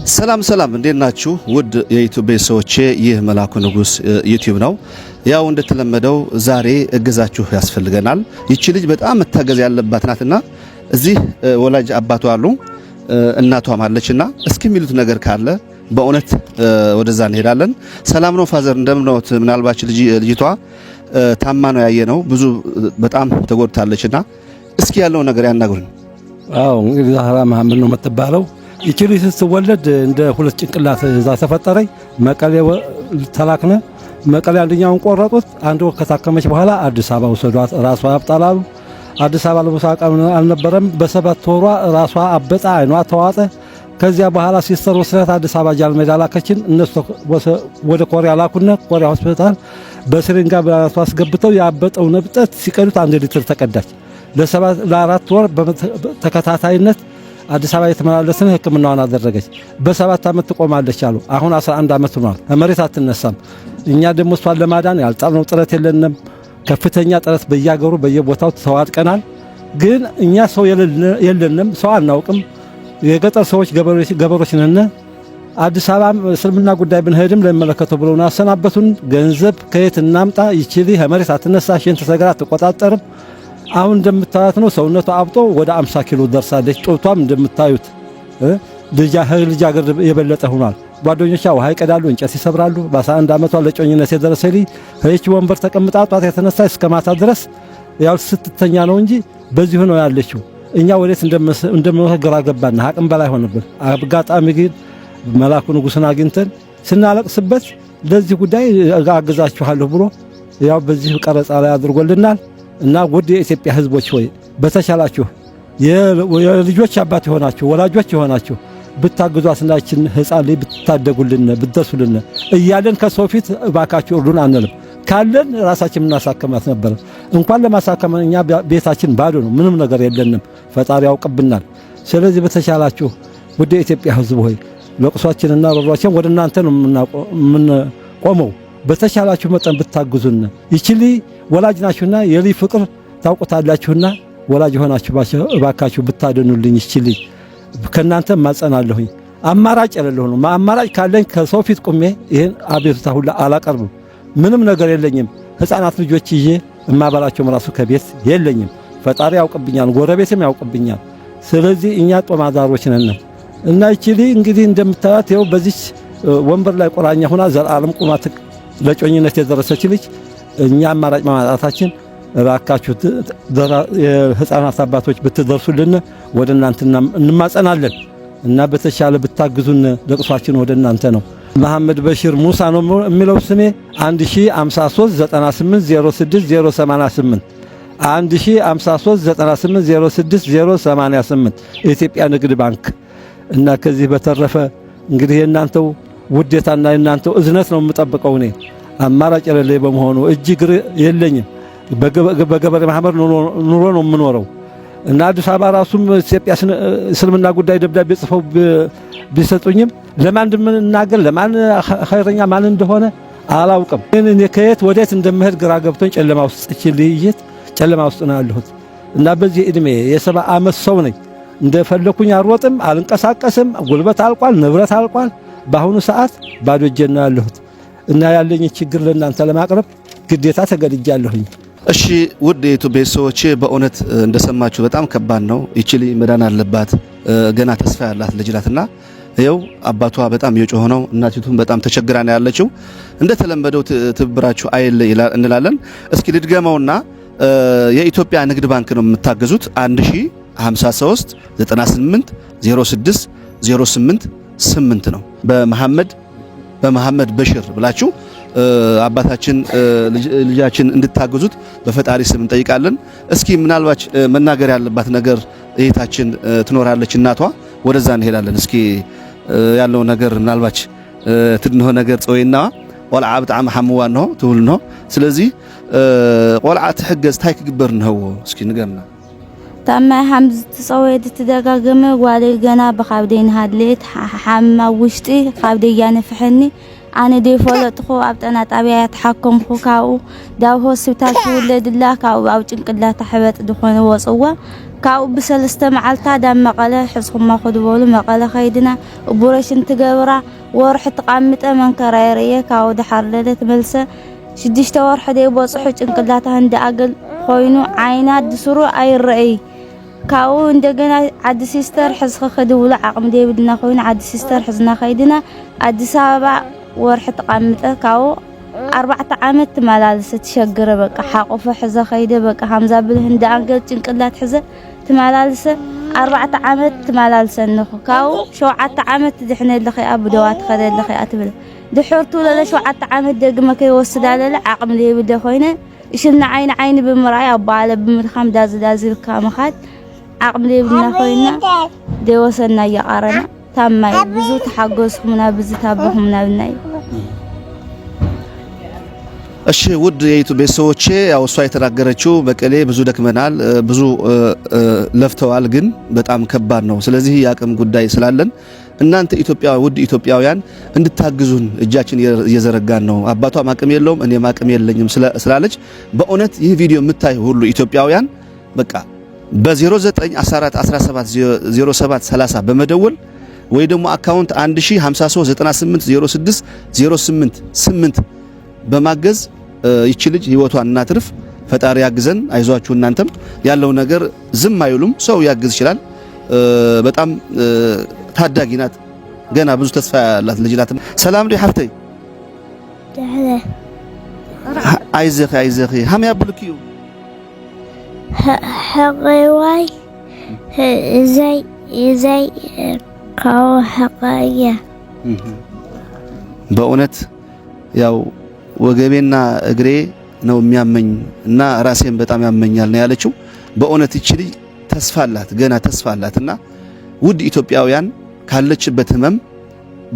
ሰላም ሰላም፣ እንዴት ናችሁ? ውድ የ YouTube ቤተሰቦቼ፣ ይህ መላኩ ንጉስ YouTube ነው። ያው እንደተለመደው ዛሬ እገዛችሁ ያስፈልገናል። ይቺ ልጅ በጣም መታገዝ ያለባት ናትና እዚህ ወላጅ አባቷ አሉ፣ እናቷም አለችና እስኪ የሚሉት ነገር ካለ በእውነት ወደዛ እንሄዳለን። ሰላም ነው father፣ እንደምነውት? ምናልባት ልጅቷ ታማ ነው ያየነው፣ ብዙ በጣም ተጎድታለችና እስኪ ያለው ነገር ያናግሩኝ። አዎ፣ እንግዲህ ዛህራ መሐመድ ነው የምትባለው። ይቺ ልጅ ስትወለድ እንደ ሁለት ጭንቅላት እዛ ተፈጠረኝ። መቀሌ ተላክነ። መቀሌ አንደኛውን ቆረጡት። አንድ ወር ከታከመች በኋላ አዲስ አበባ ወሰዷት። ራሷ ያብጣላሉ። አዲስ አበባ ለመሳቀም አልነበረም። በ7 ወሯ ራሷ አበጣ፣ አይኗ ተዋጠ። ከዚያ በኋላ ሲስተር ወስዳት አዲስ አበባ ጃልሜዳ ላከችን። እነሱ ወደ ኮሪያ ላኩነ። ኮሪያ ሆስፒታል በስሪንጋ በራሷ አስገብተው ያበጠው ነብጠት ሲቀዱት 1 ሊትር ተቀዳች። ለ4 ወር ተከታታይነት አዲስ አበባ የተመላለስን ሕክምናዋን አደረገች። በ7 ዓመት ትቆማለች አሉ። አሁን 11 ዓመት ሆኗል። መሬት አትነሳም። እኛ ደግሞ እሷን ለማዳን ያልጣርነው ጥረት የለንም። ከፍተኛ ጥረት በየሀገሩ በየቦታው ተዋድቀናል። ግን እኛ ሰው የለንም፣ ሰው አናውቅም። የገጠር ሰዎች ገበሮች ነን። አዲስ አበባ እስልምና ጉዳይ ብንሄድም ለሚመለከተው ብለውን አሰናበቱን። ገንዘብ ከየት እናምጣ? ይቺ መሬት አትነሳ፣ ሽንት ሰገራ አትቆጣጠርም። አሁን እንደምታዩት ነው። ሰውነቷ አብጦ ወደ 50 ኪሎ ደርሳለች። ጡቷም እንደምታዩት ልጃገረድ የበለጠ ሆኗል። ጓደኞቿ ውሃ ይቀዳሉ፣ እንጨት ይሰብራሉ። በ11 ዓመቷ ለጮኝነት የደረሰ ልጅ ይህች ወንበር ተቀምጣ ጧት የተነሳ እስከ ማታ ድረስ ያው ስትተኛ ነው እንጂ በዚሁ ነው ያለችው። እኛ ወዴት እንደምንወስድ ግራ ገባን፣ አቅም በላይ ሆነብን። አጋጣሚ ግን መላኩ ንጉስን አግኝተን ስናለቅስበት ለዚህ ጉዳይ አግዛችኋለሁ ብሎ ያው በዚህ ቀረጻ ላይ አድርጎልናል። እና ውድ የኢትዮጵያ ሕዝቦች ሆይ፣ በተቻላችሁ የልጆች አባት የሆናችሁ፣ ወላጆች የሆናችሁ ብታግዟት እናችን ሕፃን ልጅ ብታደጉልን ብትደርሱልን እያለን ከሰው ፊት እባካችሁ እርዱን አንልም። ካለን ራሳችን የምናሳከማት ነበር። እንኳን ለማሳከም እኛ ቤታችን ባዶ ነው፣ ምንም ነገር የለንም። ፈጣሪ ያውቅብናል። ስለዚህ በተቻላችሁ ውድ የኢትዮጵያ ሕዝብ ሆይ፣ ለቅሷችንና ሮሯችን ወደ እናንተ ነው የምንቆመው። በተቻላችሁ መጠን ብታግዙን፣ ይቺ ልጅ ወላጅ ናችሁና የልጅ ፍቅር ታውቁታላችሁና ወላጅ የሆናችሁ እባካችሁ ብታደኑልኝ ይቺ ልጅ ከእናንተ ማጸናለሁኝ። አማራጭ የሌለሁ ነው። አማራጭ ካለኝ ከሰው ፊት ቁሜ ይህን አቤቱታ ሁላ አላቀርብም። ምንም ነገር የለኝም። ሕፃናት ልጆች ይዤ እማበላቸውም ራሱ ከቤት የለኝም። ፈጣሪ ያውቅብኛል፣ ጎረቤትም ያውቅብኛል። ስለዚህ እኛ ጦማዳሮች ነን እና ይቺ ልጅ እንግዲህ እንደምታያት ይኸው በዚች ወንበር ላይ ቆራኛ ሆና ዘላለም ቁማ ለጮኝነት የደረሰች ልጅ እኛ አማራጭ በማጣታችን እባካችሁ የሕፃናት አባቶች ብትደርሱልን ወደ እናንተ እንማጸናለን እና በተሻለ ብታግዙን ለቅሷችን ወደ እናንተ ነው። መሐመድ በሽር ሙሳ ነው የሚለው ስሜ። 1053 98 06 088፣ 1053 98 06 088 የኢትዮጵያ ንግድ ባንክ። እና ከዚህ በተረፈ እንግዲህ የእናንተው ውዴታና የእናንተው እዝነት ነው የምጠብቀው። እኔ አማራጭ የሌለኝ በመሆኑ እጅ እግር የለኝም። በገበሬ ማህበር ኑሮ ነው የምኖረው እና አዲስ አበባ ራሱም ኢትዮጵያ እስልምና ጉዳይ ደብዳቤ ጽፈው ቢሰጡኝም ለማን እንደምናገር፣ ለማን ኸይረኛ ማን እንደሆነ አላውቅም። ግን እኔ ከየት ወዴት እንደምሄድ ግራ ገብቶኝ ጨለማ ውስጥ ልይት ጨለማ ውስጥ ነው ያለሁት እና በዚህ እድሜ የ70 ዓመት ሰው ነኝ። እንደፈለኩኝ አልሮጥም፣ አልንቀሳቀስም። ጉልበት አልቋል፣ ንብረት አልቋል። በአሁኑ ሰዓት ባዶ እጄን ነው ያለሁት እና ያለኝ ችግር ለእናንተ ለማቅረብ ግዴታ ተገድጃለሁኝ። እሺ ውድ የ YouTube ቤተሰቦቼ፣ በእውነት እንደሰማችሁ በጣም ከባድ ነው። ይቺ ልጅ መዳን አለባት። ገና ተስፋ ያላት ልጅ ናትና ይኸው አባቷ በጣም እየጮኸ ነው። እናቲቱም በጣም ተቸግራ ነው ያለችው። እንደተለመደው ትብብራችሁ አይለይ እንላለን። እስኪ ልድገመውና የኢትዮጵያ ንግድ ባንክ ነው የምታገዙት፣ 1053 98 06 08 8 ነው። በመሐመድ በሽር ብላችሁ አባታችን ልጃችን እንድታግዙት በፈጣሪ ስም እንጠይቃለን። እስኪ ምናልባት መናገር ያለባት ነገር እህታችን ትኖራለች፣ እናቷ፣ ወደዛ እንሄዳለን። እስኪ ያለው ነገር ምናልባት ትድንሆ ነገር ፀወይና ቆልዓ ብጣዕሚ ሓምዋ እንሆ ትብል እንሆ። ስለዚ ቆልዓ ትሕገዝ እንታይ ክግበር እንሀዎ እስኪ ንገርና። ታማይ ሓም ዝተፀወየ ትደጋገመ ጓለይ ገና ብካብደይ ንሃድለየት ሓማ ውሽጢ ካብደይ እያነፍሐኒ ኣነ ደይፈለጥኹ ኣብ ጠና ጣብያ ተሓከምኩ። ካብኡ ዳብ ሆስፒታል ትውለድላ ካብኡ ኣብ ጭንቅላታ ሕበጥ ዝኾነ ወፅዋ። ካብኡ ብሰለስተ መዓልታ ዳብ መቐለ ሕዝኩማ ኹዱ በሉ። መቐለ ኸይድና operation ትገብራ ወርሒ ትቃምጠ መንከራ የርእየ። ካብኡ ድሓር ለለ ትመልሰ 6 ወርሒ ደይበፅሑ ጭንቅላታ ህንዲ ኣገል ኮይኑ ዓይና ድስሩ ኣይረአይ። ካብኡ እንደገና ዓዲ ሲስተር ሕዝኺ ክድውሉ ዓቕሚ ደይብልና ኮይኑ ዓዲ ሲስተር ሕዝና ኸይድና ኣዲስ ኣበባ ወርሒ ትቃምጠ። ካብኡ 4 ዓመት ትመላለሰ ትሸግረ በቃ ሓቆፈ ሕዘ ኸይደ በቃ ሃምዛ ብል ህንዲ ኣንገል ጭንቅላት ሕዘ ትመላልሰ 4 ዓመት ትመላልሰ እንኹ። ካብኡ 7 ዓመት ትድሕነለኺ ብደዋ ትኸደለኺ ትብል። ድሕር ትውለለ 7 ዓመት ደግመ ከይወስዳ ለለ ዓቕሚ ዘይብለ ኮይነ እሽልና ዓይኒ ዓይኒ ብምርኣይ ኣባለ ብምድኻም ዳዝ ዳዝልካ ምኻድ ዓቕሚ ዘይብልና ኮይና ደይወሰና እየቃረና ታማይ ብዙ ተሓገዝኩምና ብዙ ታበኹምና ብናይ። እሺ ውድ የ YouTube ቤተሰቦቼ፣ ያው እሷ የተናገረችው መቀሌ ብዙ ደክመናል፣ ብዙ ለፍተዋል፣ ግን በጣም ከባድ ነው። ስለዚህ የአቅም ጉዳይ ስላለን እናንተ ኢትዮጵያ ውድ ኢትዮጵያውያን እንድታግዙን እጃችን እየዘረጋን ነው። አባቷም አቅም የለውም እኔም አቅም የለኝም ስላለች በእውነት ይህ ቪዲዮ የምታይ ሁሉ ኢትዮጵያውያን በቃ በ0914 17 07 30 በመደወል ወይ ደግሞ account 1053 98 06 08 8 በማገዝ ይቺ ልጅ ህይወቷን እናትርፍ። ፈጣሪ ያግዘን። አይዟችሁ እናንተም ያለው ነገር ዝም አይሉም። ሰው ያግዝ ይችላል። በጣም ታዳጊ ናት። ገና ብዙ ተስፋ ያላት ልጅ ናት። ሰላም ዲ ሓፍተይ? አይዘኺ አይዘኺ። ሃም ያብልክ እዩ? ሕቅዋይ እዘይ እዘይ ካብኡ ሕቀየ። በእውነት ያው ወገቤና እግሬ ነው የሚያመኝ እና ራሴን በጣም ያመኛል ነው ያለችው። በእውነት ይቺ ልጅ ተስፋ አላት፣ ገና ተስፋ አላት። እና ውድ ኢትዮጵያውያን ካለችበት ህመም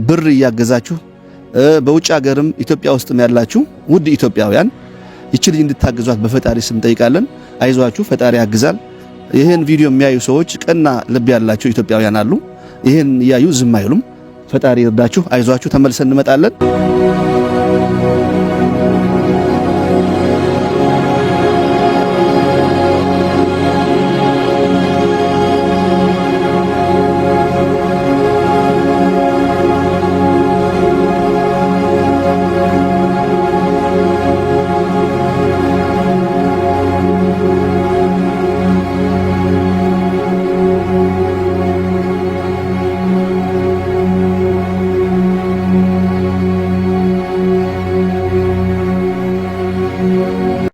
ብር እያገዛችሁ በውጭ ሀገርም ኢትዮጵያ ውስጥም ያላችሁ ውድ ኢትዮጵያውያን ይቺ ልጅ እንድታግዟት በፈጣሪ ስም እንጠይቃለን። አይዟችሁ፣ ፈጣሪ ያግዛል። ይህን ቪዲዮ የሚያዩ ሰዎች ቀና ልብ ያላቸው ኢትዮጵያውያን አሉ። ይህን እያዩ ዝም አይሉም። ፈጣሪ ይርዳችሁ። አይዟችሁ፣ ተመልሰን እንመጣለን።